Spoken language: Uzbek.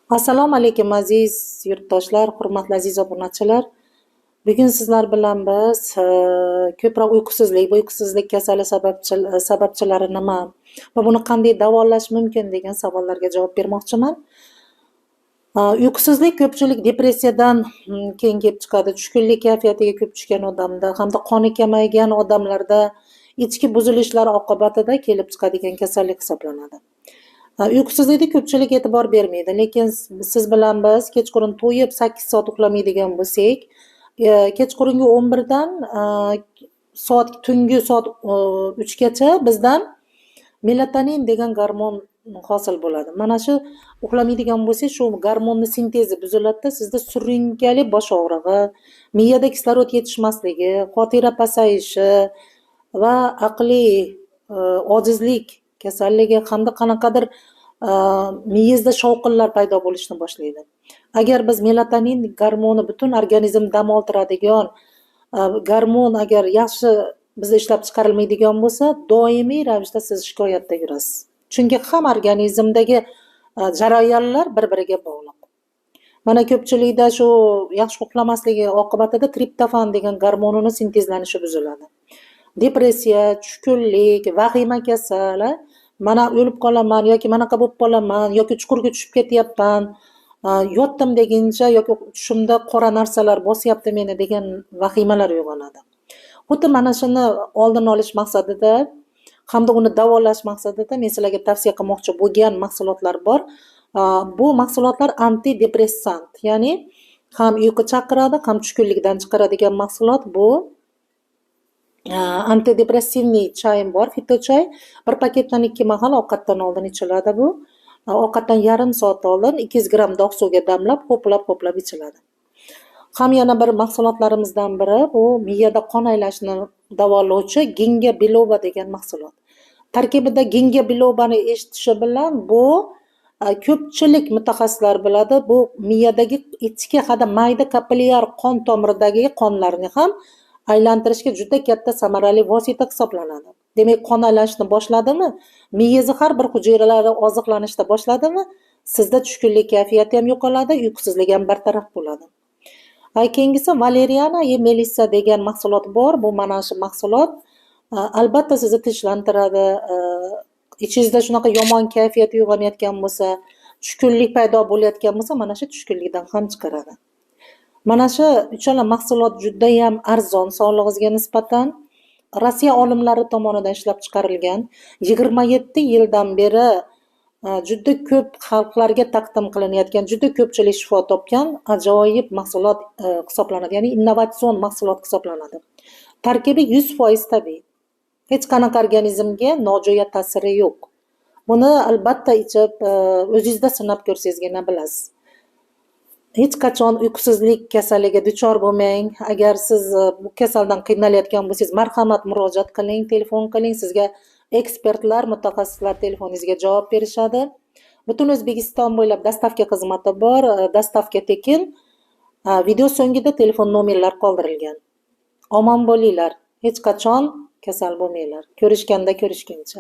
Assalomu alaykum, aziz yurtdoshlar, hurmatli aziz obunachilar. Bugun sizlar bilan biz ko'proq uyqusizlik, bu uyqusizlik kasali sababchilari nima va buni qanday davolash mumkin degan savollarga javob bermoqchiman. Uyqusizlik ko'pchilik depressiyadan keyin kelib chiqadi. Tushkunlik kayfiyatiga ko'p tushgan odamda hamda qoni kamaygan odamlarda ichki buzilishlar oqibatida kelib chiqadigan kasallik hisoblanadi. Uyqusizlikka ko'pchilik e'tibor bermaydi, lekin siz bilan biz kechqurun to'yib 8 soat uxlamaydigan bo'lsak, kechqurungi 11 dan soat tungi soat 3 gacha bizdan melatonin degan gormon hosil bo'ladi. Mana shu uxlamaydigan bo'lsak, shu gormonni sintezi buziladida, sizda surunkali bosh og'rig'i, miyada kislorod yetishmasligi, xotira pasayishi va aqliy ojizlik kasalligi hamda qanaqadir miyangizda shovqinlar paydo bo'lishni boshlaydi. Agar biz melatonin gormoni butun organizm dam oltiradigan gormon agar yaxshi bizda ishlab chiqarilmaydigan bo'lsa, doimiy ravishda siz shikoyatda yurasiz. Chunki ham organizmdagi jarayonlar bir-biriga bog'liq. Mana ko'pchilikda shu yaxshi uxlamasligi oqibatida triptofan degan gormonini sintezlanishi buziladi. Depressiya, tushkunlik, vahima kasali, mana o'lib qolaman yoki manaqa bo'lib qolaman yoki chuqurga tushib ketyapman, yotdim deguncha yoki tushimda qora narsalar bosyapti meni degan vahimalar uyg'onadi. Xuddi mana shuni oldini olish maqsadida hamda uni davolash maqsadida men sizlarga tavsiya qilmoqchi bo'lgan mahsulotlar bor. Bu mahsulotlar antidepressant, ya'ni ham uyqu chaqiradi, ham tushkunlikdan chiqaradigan mahsulot bu. Антидепрессивный chayim bor, fitochoy. Bir paketdan 2 mahal ovqatdan oldin ichiladi bu. Ovqatdan yarim soat oldin 200 gramm dog' suvga damlab, ho'plab-ho'plab ichiladi. Ham yana bir mahsulotlarimizdan biri bu miyada qon aylanishini davolovchi Ginga biloba degan mahsulot. Tarkibida Ginga bilobani eshitishi bilan bu ko'pchilik mutaxassislar biladi, bu miyadagi ichki hada mayda kapillyar qon tomiridagi qonlarni ham aylantirishga juda katta samarali vosita hisoblanadi. Demak, qon aylanishni boshladimi, miyangizni har bir hujayralari oziqlanishda boshladimi, sizda tushkunlik kayfiyati ham yo'qoladi, uyqusizlik ham bartaraf bo'ladi. Keyingisi valeriana и melissa degan mahsulot bor. Bu mana shu mahsulot albatta sizni tinchlantiradi. Ichingizda shunaqa yomon kayfiyat uyg'onayotgan bo'lsa, tushkunlik paydo bo'layotgan bo'lsa, mana shu tushkunlikdan ham chiqaradi. Mana shu uchala mahsulot judayam arzon sog'lig'ingizga nisbatan. Rossiya olimlari tomonidan ishlab chiqarilgan, 27 yildan beri juda ko'p xalqlarga taqdim qilinayotgan, juda ko'pchilik shifo topgan ajoyib mahsulot hisoblanadi, ya'ni innovatsion mahsulot hisoblanadi. Tarkibi 100% tabiiy. Hech qanaqa organizmga nojo'ya ta'siri yo'q. Buni albatta ichib, o'zingizda sinab ko'rsangizgina bilasiz. Hech qachon uyqusizlik kasaliga duchor bo'lmang. Agar siz bu kasaldan qiynalayotgan bo'lsangiz, marhamat, murojaat qiling, telefon qiling, sizga ekspertlar, mutaxassislar telefoningizga javob berishadi. Butun O'zbekiston bo'ylab доставка xizmati bor, доставка tekin. Video so'ngida telefon nomerlar qoldirilgan. Omon bo'linglar. Hech qachon kasal bo'lmanglar. Ko'rishganda ko'rishguncha.